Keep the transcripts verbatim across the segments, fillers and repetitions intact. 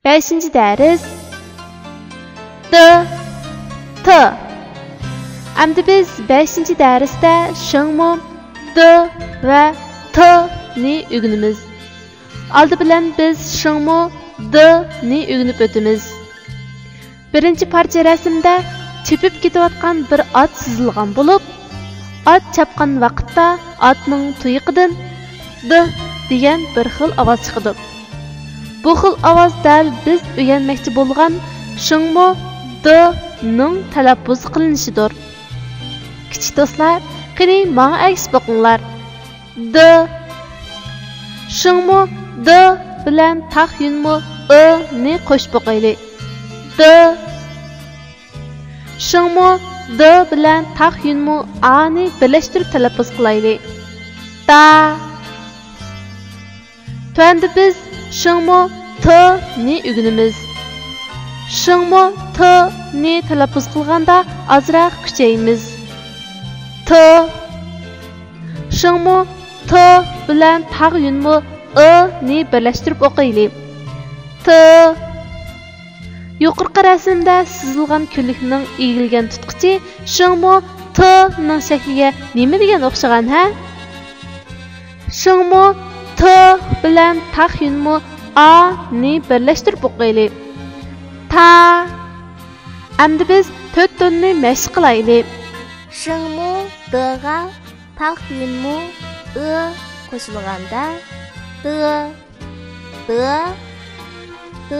بەشىنچى دەرس. د، ت. ئەمدى بىز بەشىنچى دەرستە شىڭمۇ د ۋە ت نى ئۆگىنىمىز. ئالدى بىلەن بىز شىڭمۇ د نى ئۆگىنىپ ئۆتىمىز. بىرىنچى پارچە رەسىمدە چېپىپ كېتىۋاتقان بىر ئات سىزىلغان بولۇپ، ئات چاپقان ۋاقىتتا ئاتنىڭ تۇيىقىدىن «د» دېگەن بىر خىل ئاۋاز چىقىدۇ. بۇ خىل ئاۋاز دەل بىز ئۆگەنمەكچى بولغان شىڭمۇ د نىڭ تەلەپپۇز قىلىنىشىدۇر. كىچىك دوستلار، قېنى ماڭا ئەگىشىپ ئوقۇڭلار. د. شىڭمۇ د بىلەن تاخ يۈنمۇ ئى نى قوشۇپ ئوقۇيلى. د. شىڭمۇ د بىلەن تاخ يۈنمۇ ئا نى بىرلەشتۈرۈپ تەلەپپۇز قىلايلى. دا. تۆۋەندە بىز شىڭمۇ ت نى ئۆگىنىمىز. شىڭمۇ ت نى تەلەپپۇز قىلغاندا ئازراق كۈچەيمىز. ت. شىڭمۇ ت بىلەن تاغ يۈنمۇ ئى نى بىرلەشتۈرۈپ ئوقۇيلى. ت. يۇقىرىقى رەسىمدە سىزىلغان كۈنلۈكنىڭ ئېگىلگەن تۇتقۇچى شىڭمۇ ت نىڭ شەكلىگە نېمە دېگەن ئوخشىغان، ھە؟ شىڭمۇ ت بىلەن تاخ يۈنمۇ ئا نى بىرلەشتۈرۈپ ئوقۇيلى. تا. ئەمدى بىز تۆت توننى مەشىق قىلايلى. شىڭمۇ دغا تاخ يۈنمۇ ئى قوشۇلغاندا، د، د، د.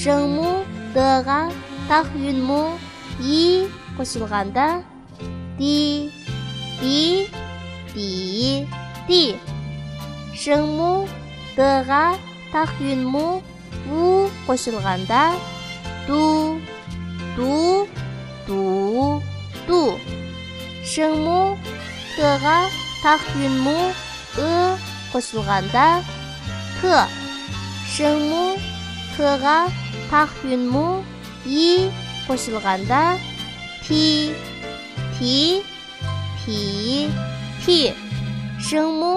شىڭمۇ دغا تاخ يۈنمۇ يى قوشۇلغاندا، دى، دى، دى، دى. شىڭمۇ دغا تاخ يۈنمۇ ۋۇ قوشۇلغاندا، دۇ، دۇ، دۇ، دۇ. شىڭمۇ تىغا تاخ يۈنمۇ ئى قوشۇلغاندا، تى. شىڭمۇ تىغا تاخ يۈنمۇ يى قوشۇلغاندا، تى، تى، تى، تى. شىڭمۇ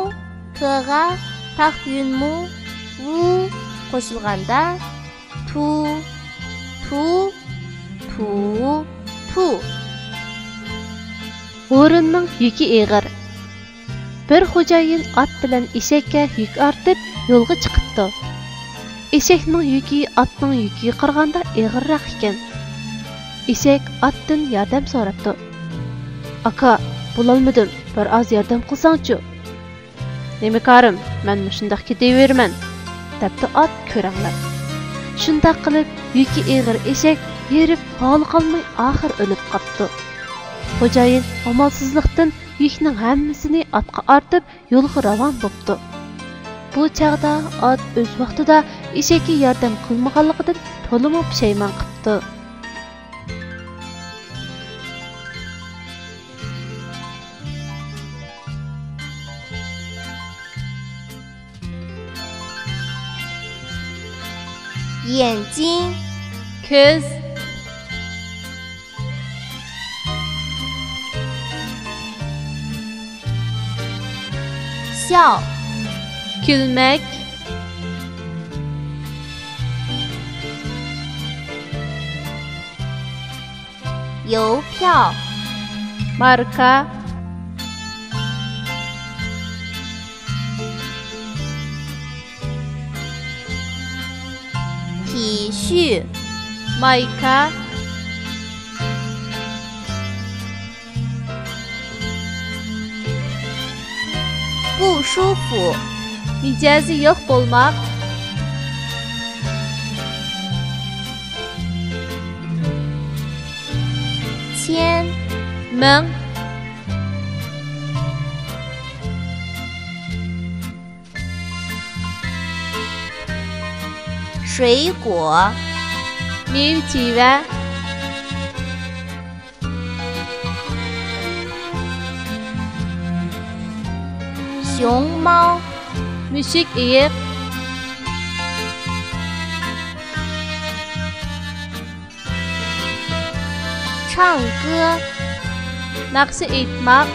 تىغا تاخ يۈنمۇ ۋۇ قوشۇلغاندا، تۇ، تۇ، تۇ، تۇ. ھورۇننىڭ يۈكى ئېغىر. بىر خوجايىن ئات بىلەن ئېشەككە يۈك ئارتىپ، يولغا چىقىپتۇ. ئېشەكنىڭ يۈكى ئاتنىڭ يۈكىگە قارىغاندا ئېغىرراق ئىكەن. ئېشەك ئاتتىن ياردەم سوراپتۇ. «ئاكا، بولالمىدىم، بىر ئاز ياردەم قىلساڭچۇ.» «نېمە كارىم، مەن مۇشۇنداق كېتىۋېرىمەن»، دەپتۇ ئات كۆرەڭلەپ. شۇنداق قىلىپ، يۈكى ئېغىر ئېشەك ھېرىپ ھالى قالماي ئاخىر ئۆلۈپ قاپتۇ. خوجايىن ئامالسىزلىقتىن يۈكنىڭ ھەممىسىنى ئاتقا ئارتىپ، يولغا راۋان بوپتۇ. بۇ چاغدا ئات ئۆز ۋاقتىدا ئېشەككە ياردەم قىلمىغانلىقىدىن تولىمۇ پۇشايمان قىپتۇ. 眼睛. كۆز. 笑. كۈلمەك. 邮票. ماركا. 体恤. مايكا. 不舒服. مىجەزى يوق بولماق. 千. مىڭ. 水果. مېۋە-چىۋە. 熊猫. مۈشۈك ئېيىق. 唱歌. ناخشا ئېيتماق.